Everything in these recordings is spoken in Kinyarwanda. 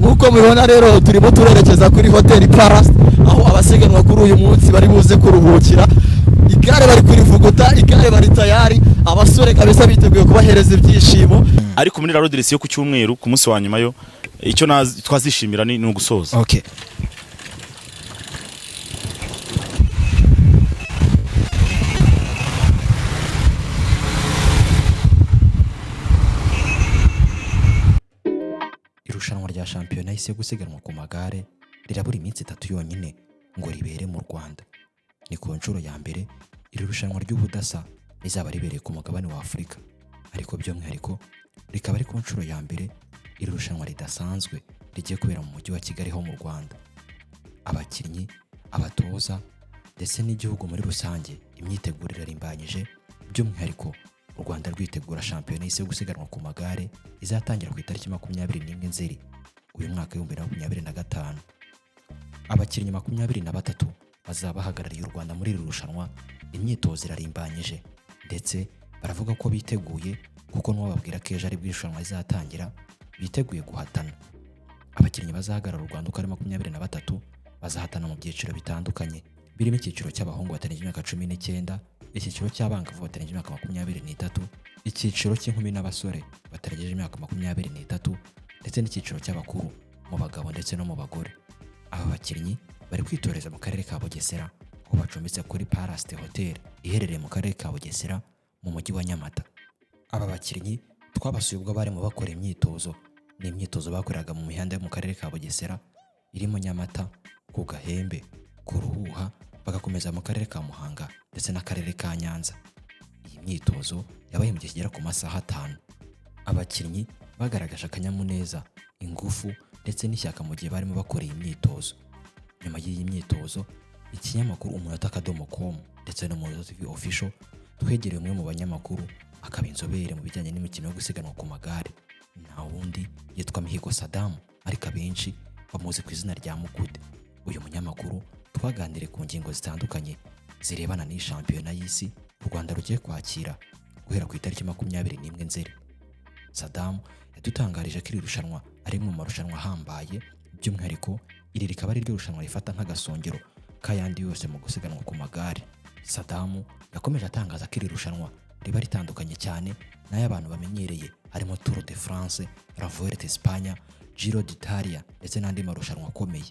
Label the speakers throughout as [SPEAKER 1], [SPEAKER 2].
[SPEAKER 1] Nk'uko mubibona rero, turimo turerekeza kuri Hoteli Palace, aho abasiganwa kuri uyu munsi bari buze kuruhukira. Igare bari kurivuguta, igare bari tayari, abasore kabisa biteguye kubahereza ibyishimo.
[SPEAKER 2] Ariko muri la Road Race yo ku cyumweru, ku munsi wa nyuma, yo icyo twazishimira ni ugusoza.
[SPEAKER 1] Okay.
[SPEAKER 3] Irushanwa rya shampiyona y'isi yo gusiganwa ku magare rirabura iminsi 3 yonyine ngo ribere mu Rwanda. Ni ku nshuro ya mbere iri rushanwa ry'ubudasa rizaba ribereye ku mugabane wa Afurika, ariko by'umwihariko rikaba ari ku nshuro ya mbere iri rushanwa ridasanzwe rigiye kubera mu mujyi wa Kigali ho mu Rwanda. Abakinnyi, abatoza ndetse n'igihugu muri rusange, imyiteguro irarimbanyije, by'umwihariko u Rwanda rwitegura shampiyona y'isi yo gusiganwa ku magare izatangira ku itariki 21 Nzeri uyu mwaka w'2025. Abakinnyi 23 bazaba bahagarariye u Rwanda muri iri rushanwa. Imyitozo irarimbanyije, ndetse baravuga ko biteguye, kuko n'uwababwira ko ejo ari bwo irushanwa rizatangira, biteguye guhatana. Abakinnyi bazahagarara u Rwanda uko ari 23 bazahatana mu byiciro bitandukanye, birimo icyiciro cy'abahungu batarengeje imyaka 19, icyiciro cy'abangavu batarengeje imyaka 23, icyiciro cy'inkumi n'abasore batarengeje imyaka 23, ndetse n'icyiciro cy'abakuru mu bagabo ndetse no mu bagore. Aba bakinnyi bari kwitoreza mu karere ka Bugesera, aho bacumbitse kuri Palace Hotel iherereye mu karere ka Bugesera mu mujyi wa Nyamata. Aba bakinnyi twabasuye ubwo barimo bakora imyitozo. Ni imyitozo bakoreraga mu mihanda yo mu karere ka Bugesera irimo Nyamata, ku Gahembe, ku Ruhuha, bagakomeza mu karere ka Muhanga ndetse n'akarere ka Nyanza. Iyi myitozo yabaye mu gihe kigera ku masaha 5. Abakinnyi bagaragaje akanyamuneza, ingufu ndetse n'ishyaka mu gihe barimo bakora iyi myitozo. Nyuma y'iyi myitozo, ikinyamakuru Umunota.com ndetse n'Umunota TV Official twegereye umwe mu banyamakuru, akaba inzobere mu bijyanye n'imikino yo gusiganwa ku magare. Nta wundi, yitwa Mihigo Sadamu, ariko abenshi bamuzi ku izina rya Mukude. Uyu munyamakuru twaganiriye ku ngingo zitandukanye zirebana n'iyi shampiyona y'isi u Rwanda rugiye kwakira guhera ku itariki 21 Nzeri. Sadamu yadutangarije ko iri rushanwa ari mu marushanwa ahambaye, by'umwihariko iri rikaba ari ryo rushanwa rifata nk'agasongero k'ayandi yose mu gusiganwa ku magare. Sadamu yakomeje atangaza ko iri rushanwa riba ritandukanye cyane n'ay'abantu bamenyereye, harimo Tour de France, La Vuelta Espagne, Giro d'Italia ndetse n'andi marushanwa akomeye.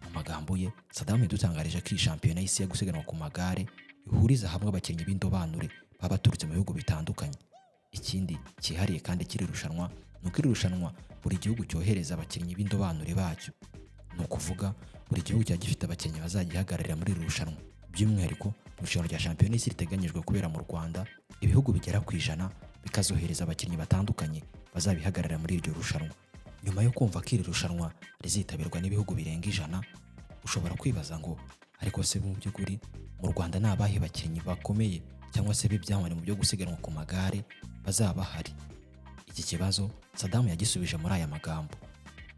[SPEAKER 3] Mu magambo ye, Sadamu yadutangarije ko iyi shampiyona y'isi yo gusiganwa ku magare ihuriza hamwe abakinnyi b'indobanure baba baturutse mu bihugu bitandukanye. Ikindi cyihariye kandi kiri rushanwa ni uko iri rushanwa buri gihugu cyohereza abakinnyi b'indobanure bacyo. Ni ukuvuga buri gihugu cyaba gifite abakinnyi bazagihagararira muri iri rushanwa. By'umwihariko irushanwa rya shampiyona y'isi riteganyijwe kubera mu Rwanda, ibihugu bigera ku 100 bikazohereza abakinnyi batandukanye bazabihagararira muri iryo rushanwa. Nyuma yo kumva ko iri rushanwa rizitabirwa n'ibihugu birenga 100, ushobora kwibaza ngo ariko se mu by'ukuri mu Rwanda ni abahe bakinnyi bakomeye cyangwa se b'ibyamamare mu byo gusiganwa ku magare bazaba bahari? Iki kibazo Sadamu yagisubije muri aya magambo.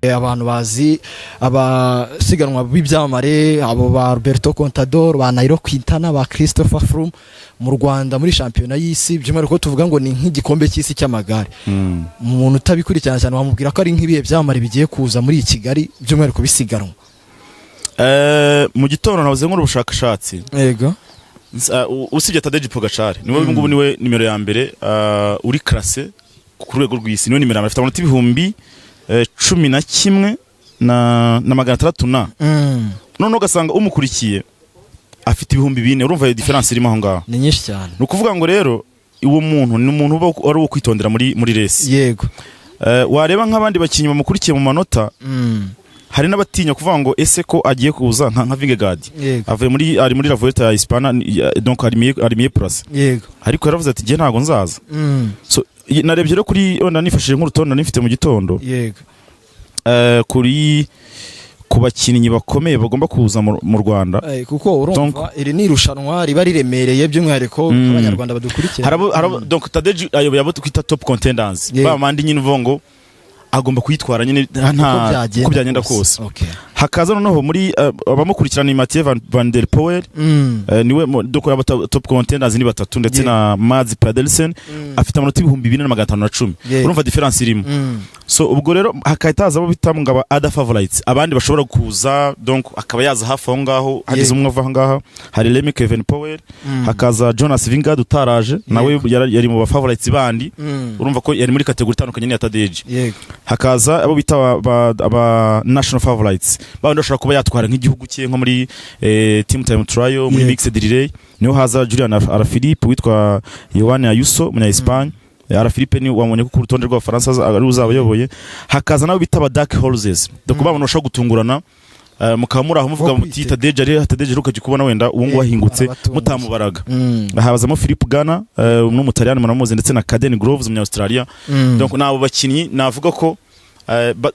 [SPEAKER 1] Abantu bazi abasiganwa b'ibyamamare, abo ba Roberto Contador, ba Nairo Quintana, ba Christopher Froome mu Rwanda muri shampiyona y'isi, by'umwihariko tuvuga ngo ni nk'igikombe cy'isi cy'amagare, umuntu utabikurikirana cyane wamubwira ko ari nk'ibihe byamamare bigiye kuza muri Kigali, by'umwihariko bisiganwa?
[SPEAKER 2] Mu gitondo nahoze nkora ubushakashatsi. Usibye Tadej Pogacar, niwe ubu ngubu niwe nimero ya mbere uri classé ku rwego rw'isi, niwe nimero ya mbere, afite amanota 11,600 na noneho ugasanga umukurikiye afite 4000. Urumva iyo différence irimo aho ngaho?
[SPEAKER 1] Ni nyinshi cyane.
[SPEAKER 2] Ni ukuvuga ngo rero uwo muntu ni umuntu uba ari uwo kwitondera muri race. Wareba nk'abandi bakinnyi bamukurikiye mu manota, hari n'abatinya kuvuga ngo ese ko agiye kuza, nka Vingegaard, avuye muri, ari muri La Vuelta ya Hispana, donc ari mieux placé, ariko yaravuze ati njye ntago nzaza. So narebye rero kuri, wenda nifashishije nk'urutonde nari nifite mu gitondo, kuri ku bakinnyi bakomeye bagomba kuza mu Rwanda.
[SPEAKER 1] Kuko urumva iri ni irushanwa riba riremereye, by'umwihariko abanyarwanda badukurikira.
[SPEAKER 2] Harabo donc Tadej ayoboye abo twita top contenders, ba bandi nyine uvuga ngo agomba kuyitwara nyine nta uko byagenda kose. Hakaza noneho muri abamukurikirana ni Mathieu van der Poel, niwe donc aba top contenders ni batatu, ndetse na Mads Pedersen afite amanota 4510. Urumva différence irimo. So ubwo rero hakahita hazamo bita ngo aba other favorites, abandi bashobora kuza, donc akaba yaza hafi aho ngaho hagize umwe ava aho ngaho. Hari Remco Evenepoel, hakaza Jonas Vingegaard utaraje nawe, yari mu ba favorites bandi. Urumva ko yari muri catégorie itandukanye n'iya Tadej. Hakaza abo bita aba national favorites, babandi bashobora kuba yatwara nk'igihugu cye, nko muri team time trial, muri mixed relay. Niho haza Julian Alaphilippe, witwa Yoane Ayuso umunya Espagne. Alaphilippe ni wabonye ko ku rutonde rw'Abafaransa ari uzaba ayoboye. Hakaza nabo bita aba dark horses, donc babona bashobora gutungurana, mukaba muri aho muvuga
[SPEAKER 1] Wo
[SPEAKER 2] muti
[SPEAKER 1] kwitega.
[SPEAKER 2] Tadej ari Tadej, ukajya kubona wenda uwo nguwo ahingutse
[SPEAKER 1] arabatunguye.
[SPEAKER 2] mutamubaraga. Hazamo Filippo Ganna, n'Umutaliyani muramuzi, ndetse na Kaden Groves umunya Australia. Donc ni abo bakinnyi navuga ko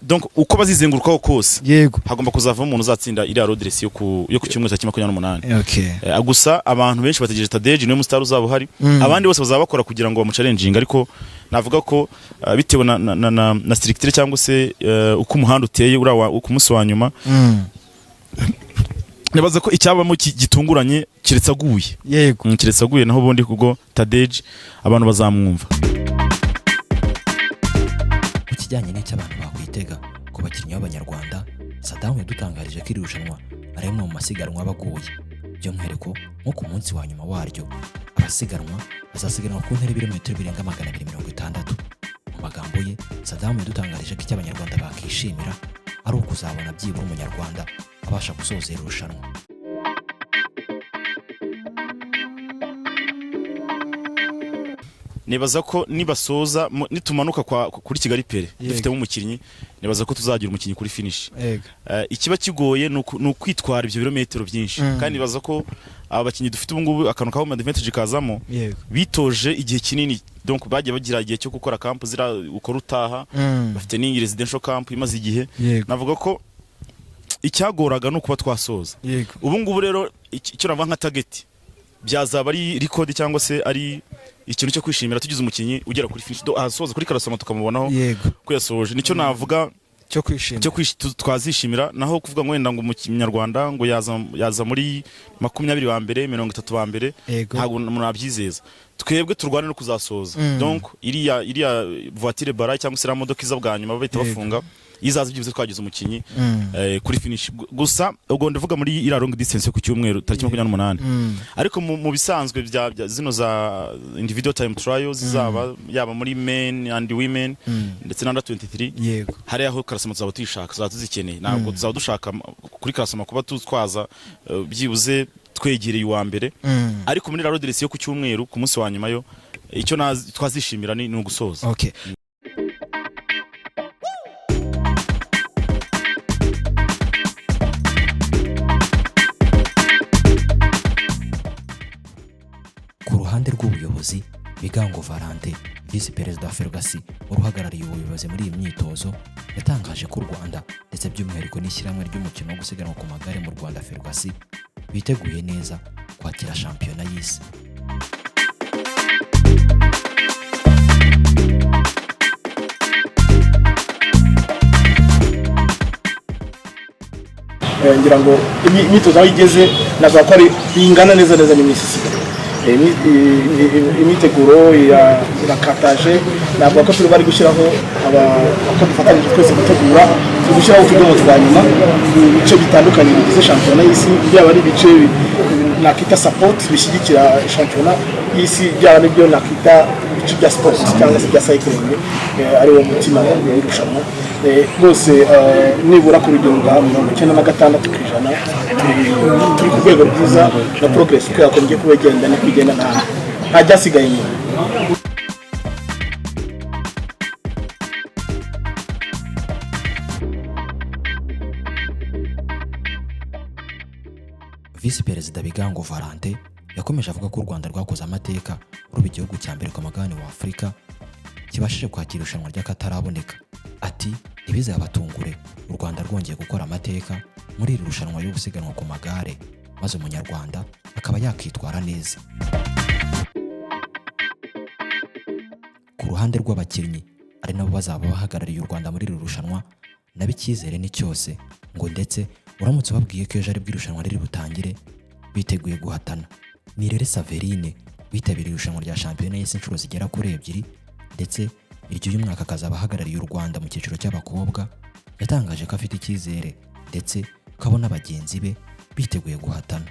[SPEAKER 2] donc uko bazizengurukaho kose, hagomba kuzavamo umuntu uzatsinda iriya road race yo ku cyumweru cya 28. Gusa abantu benshi bategereje Tadej, niwe mustar uzaba uhari. Abandi bose bazaba bakora kugira ngo bamuchallenginge, ariko navuga ko bitewe na structure cyangwa se uko umuhanda uteye uriya ku munsi wa nyuma, nibaza ko icyabamo gitunguranye keretse aguye. Keretse aguye, naho ubundi kubwo Tadej abantu bazamwumva.
[SPEAKER 3] Ku kijyanye n'icyo abantu bakwitega ku bakinnyi b'Abanyarwanda, Sadamu yadutangarije ko iri rushanwa ari rimwe mu masiganwa aba agoye, by'umwihariko nko ku munsi wa nyuma waryo abasiganwa bazasiganwa ku ntera ibirometero birenga 260. Mu magambo ye, Sadamu yadutangarije ko icyo Abanyarwanda bakishimira ari ukuzabona byibura Umunyarwanda abasha gusoza iri rushanwa.
[SPEAKER 2] Nibaza ko nibasoza nitumanuka kuri Kigali Pele dufitemo umukinnyi, nibaza ko tuzagira umukinnyi kuri finish. Ikiba kigoye ni ukwitwara ibyo birometero byinshi, kandi nibaza ko aba bakinnyi dufite ubu ngubu, akantu ka home advantage kazamo, bitoje igihe kinini, donc bagiye bagira igihe cyo gukora camp zira ukora utaha, bafite n'iyi residential camp imaze igihe. Navuga ko icyagoraga ni ukuba twasoza. Ubu ngubu rero icyo navuga nka target, byazaba ari record cyangwa se ari ikintu cyo kwishimira tugize umukinnyi ugera kuri finish, ahasoza kuri classement tukamubonaho ko yasoje. Nicyo navuga
[SPEAKER 1] cyo kwishimira.
[SPEAKER 2] Cyo twazishimira. Naho kuvuga ngo wenda ngo umunyarwanda ngo yaza muri 20 ba mbere, 30 ba mbere, ntabwo umuntu nabyizeza. Twebwe turwane no kuzasoza. Donc iriya voiture bara cyangwa se iriya modoka iza bwa nyuma bahita bafunga, izaza byibuze twagize umukinnyi kuri finish. Gusa ubwo ndavuga muri iriya long distance yo ku cyumweru tariki 28. Ariko mu bisanzwe bya zino za individual time trials zizaba, yaba muri men and women ndetse na under 23, hariya aho classement tuzaba tuyishaka, tuzaba tuzikeneye. Ntabwo tuzaba dushaka kuri classement kuba tutwaza byibuze twegereye uwa mbere. Ariko muri la road race yo ku cyumweru ku munsi wa nyuma yo, icyo twazishimira ni ugusoza.
[SPEAKER 1] Okay.
[SPEAKER 3] Ku ruhande rw'ubuyobozi, Bigango Valante, Visi Perezida wa Ferwacy wari uhagarariye ubuyobozi muri iyi myitozo, yatangaje ko u Rwanda ndetse by'umwihariko n'ishyirahamwe ry'umukino wo gusiganwa ku magare mu Rwanda Ferwacy biteguye neza kwakira shampiyona y'isi.
[SPEAKER 4] Ngira ngo imyitozo aho igeze navuga ko ari ingana neza neza n'iminsi isigaye. Imyiteguro irakataje. Navuga ko turi bari gushyiraho uko dufatanyije twese gutegura, turi gushyiraho utudomo twa nyuma mu bice bitandukanye bigize shampiyona y'isi, byaba ari ibice nakita support bishyigikira shampiyona y'isi, byaba n'ibyo nakita ibice bya sport cyangwa se bya cycling, ari wo mutima w'irushanwa. Rwose nibura ku rugero rwa 96% turi ku rwego rwiza na progress uko yakomeje kuba igenda no kugenda, nta byasigaye inyuma.
[SPEAKER 3] Visi Perezida Bigango Valante yakomeje avuga ko u Rwanda rwakoze amateka ruba igihugu cya mbere ku mugabane wa Afurika kibashije kwakira irushanwa ry'akataraboneka. Ati: "Ntibizabatungure u Rwanda rwongeye gukora amateka muri iri rushanwa yo gusiganwa ku magare, maze Umunyarwanda akaba yakitwara neza." Ku ruhande rw'abakinnyi, ari nabo bazaba bahagarariye u Rwanda muri iri rushanwa, nabo icyizere ni cyose, ngo ndetse uramutse ubabwiye ko ejo aribwo irushanwa riri butangire, biteguye guhatana. Nirere Saverine witabiriye irushanwa rya shampiyona y'isi inshuro zigera kuri ebyiri ndetse Iryo uyu mwaka akazaba ahagarariye u Rwanda mu cyiciro cy'abakobwa, yatangaje ko afite icyizere ndetse ko abona bagenzi be biteguye guhatana.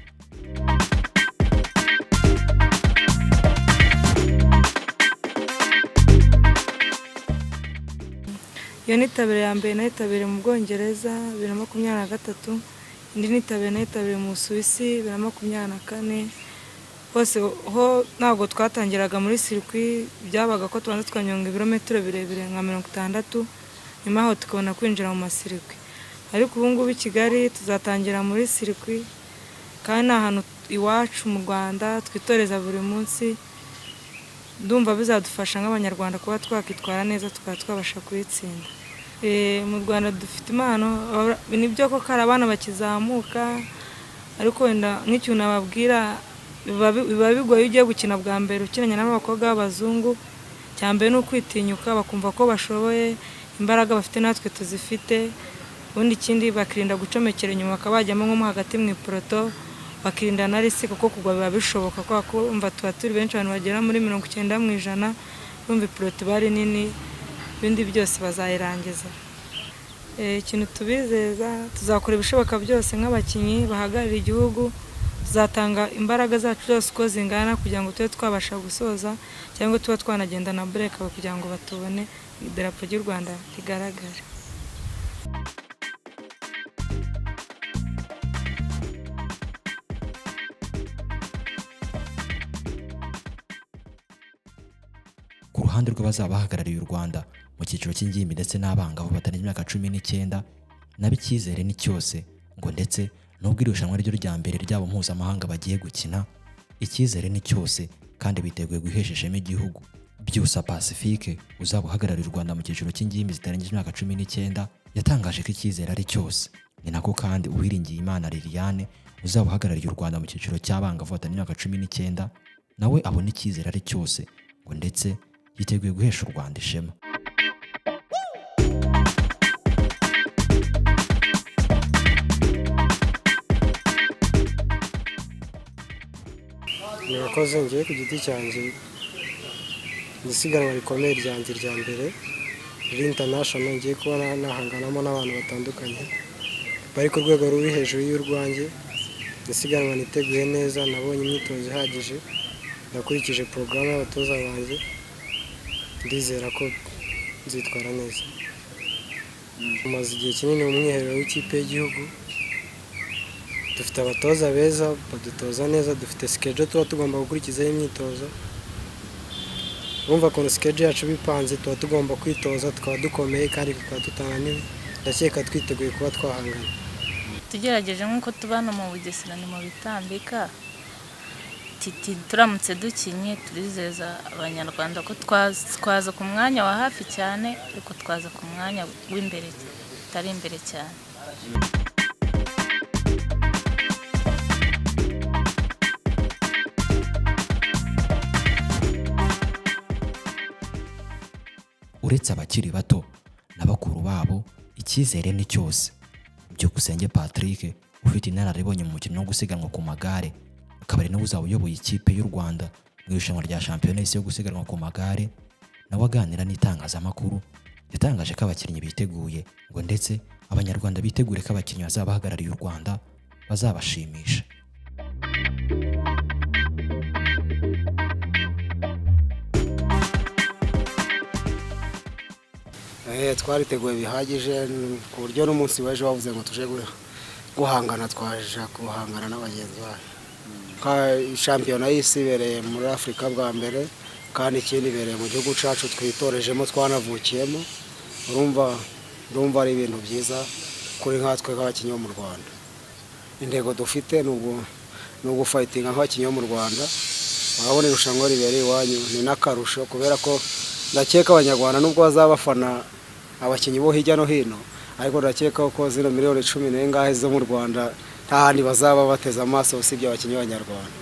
[SPEAKER 5] Iyo nitabiriye ya mbere nayitabiriye mu Bwongereza 2023, indi nitabiriye nayitabiriye mu Busuwisi 2024. Hose ho ntabwo twatangiraga muri circuit, byabaga ko tubanza tukanyonga ibirometero birebire nka 60, nyuma yaho tukabona kwinjira mu masirikwi. Ariko ubu ngubu i Kigali tuzatangira muri circuit, kandi ni ahantu iwacu mu Rwanda twitoreza buri munsi. Ndumva bizadufasha nk'Abanyarwanda kuba twakitwara neza tukaba twabasha kuyitsinda. Mu Rwanda dufite impano, nibyo koko hari abana bakizamuka, ariko wenda nk'ikintu nababwira, biba bigoye iyo ugiye gukina bwa mbere ukinanye n'abakobwa b'abazungu. Icya mbere ni ukwitinyuka bakumva ko bashoboye, imbaraga bafite natwe tuzifite. Ubundi ikindi bakirinda gucomekera inyuma, bakaba bajyamo nko mo hagati mu iporoto, bakirinda na risike kuko kugwa biba bishoboka, kubera ko urumva tuba turi benshi, abantu bagera muri 90%, urumva iporoto iba ari nini, ibindi byose bazayirangiza. Ikintu tubizeza, tuzakora ibishoboka byose nk'abakinnyi bahagarariye igihugu, tuzatanga imbaraga zacu zose uko zingana kugira ngo tube twabasha gusoza, cyangwa tube twanagenda na bureka kugira ngo batubone, idarapo ry'u Rwanda rigaragare.
[SPEAKER 3] Ku ruhande rw'abazaba bahagarariye u Rwanda mu cyiciro cy'ingimbi ndetse n'abangavu batarenze imyaka 19, nabo icyizere ni cyose, ngo ndetse nubwo irushanwa ryo rya mbere ryabo mpuzamahanga bagiye gukina, icyizere ni cyose kandi biteguye guhesha ishema igihugu. Byusa Pacifique uzaba uhagarariye u Rwanda mu cyiciro cy'ingimbi zitarengeje imyaka 19 yatangaje ko icyizere ari cyose. Ni nako kandi Uwiringiyimana Liliane uzaba uhagarariye u Rwanda mu cyiciro cy'abangavu batarengeje imyaka 19 nawe abona icyizere ari cyose, ngo ndetse yiteguye guhesha u Rwanda ishema.
[SPEAKER 6] Murakoze. Ngiye ku giti cyanjye, ni isiganwa rikomeye ryanjye rya mbere riri international, ngiye kuba nahanganamo n'abantu batandukanye bari ku rwego ruri hejuru y'urwanjye. Ni isiganwa niteguye neza, nabonye imyitozo ihagije, nakurikije porogaramu y'abatoza banjye, ndizera ko nzitwara neza. Tumaze igihe kinini mu mwiherero w'ikipe y'igihugu, dufite abatoza beza badutoza neza, dufite schedule tuba tugomba gukurikizaho imyitozo. Urumva ukuntu schedule yacu iba ipanze, tuba tugomba kwitoza tukaba dukomeye kandi tukaba tutananiwe. Ndakeka twiteguye kuba twahangana.
[SPEAKER 7] Tugerageje nk'uko tuba hano mu Bugesera ni mu bitambika, titi turamutse dukinye turizeza Abanyarwanda ko twaza ku mwanya wa hafi cyane, ariko twaza ku mwanya w'imbere utari imbere cyane.
[SPEAKER 3] Uretse abakiri bato na bakuru babo, icyizere ni cyose. Byukusenge Patrick ufite inararibonye mu mukino wo gusiganwa ku magare, akaba ari nawe uzaba uyoboye ikipe y'u Rwanda mu irushanwa rya shampiyona y'isi yo gusiganwa ku magare, nawe aganira n'itangazamakuru yatangaje ko abakinnyi biteguye, ngo ndetse Abanyarwanda bitegure ko abakinnyi bazaba bahagarariye u Rwanda bazabashimisha.
[SPEAKER 6] Twariteguye bihagije ku buryo n'umunsi w'ejo bavuze ngo tuje guhangana, twaje guhangana n'abagenzi bacu. Nka shampiyona y'isi ibereye muri Afurika bwa mbere, kandi ikindi ibereye mu gihugu cyacu twitorejemo, twanavukiyemo. Urumva ari ibintu byiza kuri nkatwe nk'abakinnyi bo mu Rwanda. Intego dufite ni ugufayitinga nk'abakinnyi bo mu Rwanda. Urabona irushanwa ribereye iwanyu ni n'akarusho, kubera ko ndakeka Abanyarwanda nubwo bazaba bafana abakinnyi bo hirya no hino, ariko ndakeka ko zino miliyoni 10 n'engahe zo mu Rwanda nta handi bazaba bateze amaso usibye abakinnyi b'Abanyarwanda.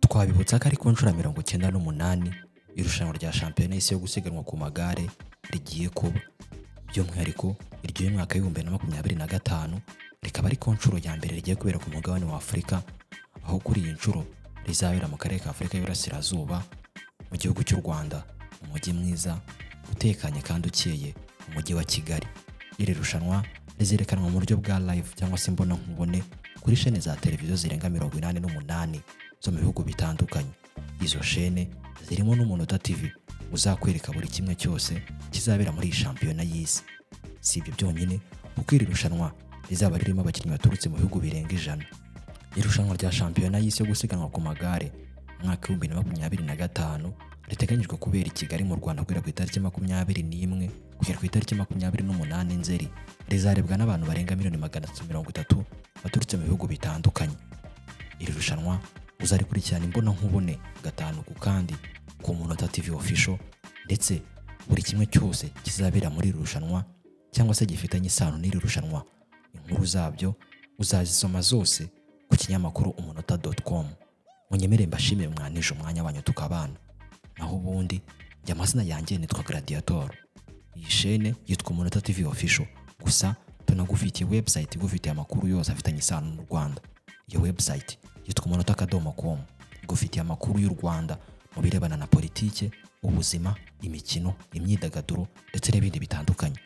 [SPEAKER 3] Twabibutsa ko ari ku nshuro 98 Irushanwa rya shampiyona y'isi yo gusiganwa ku magare rigiye kuba, by'umwihariko iry'uyu mwaka w'2025, rikaba ari ku nshuro ya mbere rigiye kubera ku mugabane wa Afurika, aho kuri iyi nshuro rizabera mu karere ka Afurika y'Iburasirazuba, mu gihugu cy'u Rwanda, umujyi mwiza utekanye kandi ukeye, umujyi wa Kigali. Iri rushanwa rizerekanwa mu buryo bwa live cyangwa se imbonankubone kuri shene za televiziyo zirenga 88 zo mu bihugu bitandukanye. Izo shene zirimo n'Umunota TV uzakwereka buri kimwe cyose kizabera muri iyi shampiyona y'isi. Si ibyo byonyine, kuko iri rushanwa rizaba ririmo abakinnyi baturutse mu bihugu birenga 100. Irushanwa rya shampiyona y'isi yo gusiganwa ku magare mu mwaka w'2025 riteganyijwe kubera i Kigali mu Rwanda guhera ku itariki 21 kugera ku itariki 28 Nzeri, rizarebwa n'abantu barenga miliyoni 330 baturutse mu bihugu bitandukanye. Iri rushanwa uzarikurikirana imbonankubone gatanu ku kandi ku Munota TV Official, ndetse buri kimwe cyose kizabera muri iri rushanwa cyangwa se gifitanye isano n'iri rushanwa, inkuru zabyo uzazisoma zose ku kinyamakuru umunota.com. Munyemere mbashimire mwanije umwanya wanyu tukabana. Naho ubundi njye amazina yanjye nitwa Gladiator. Iyi shene yitwa Umunota TV Official, gusa tunagufitiye website igufitiye amakuru yose afitanye isano n'u Rwanda. Iyo website yitwa umunota.com, igufitiye amakuru y'u Rwanda mu birebana na politike, ubuzima, imikino, imyidagaduro ndetse n'ibindi bitandukanye.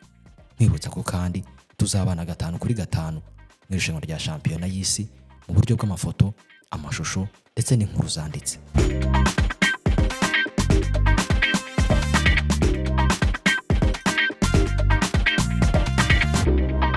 [SPEAKER 3] Nkwibutsa ko kandi tuzabana gatanu kuri gatanu mu irushanwa rya shampiyona y'isi mu buryo bw'amafoto, amashusho ndetse n'inkuru zanditse.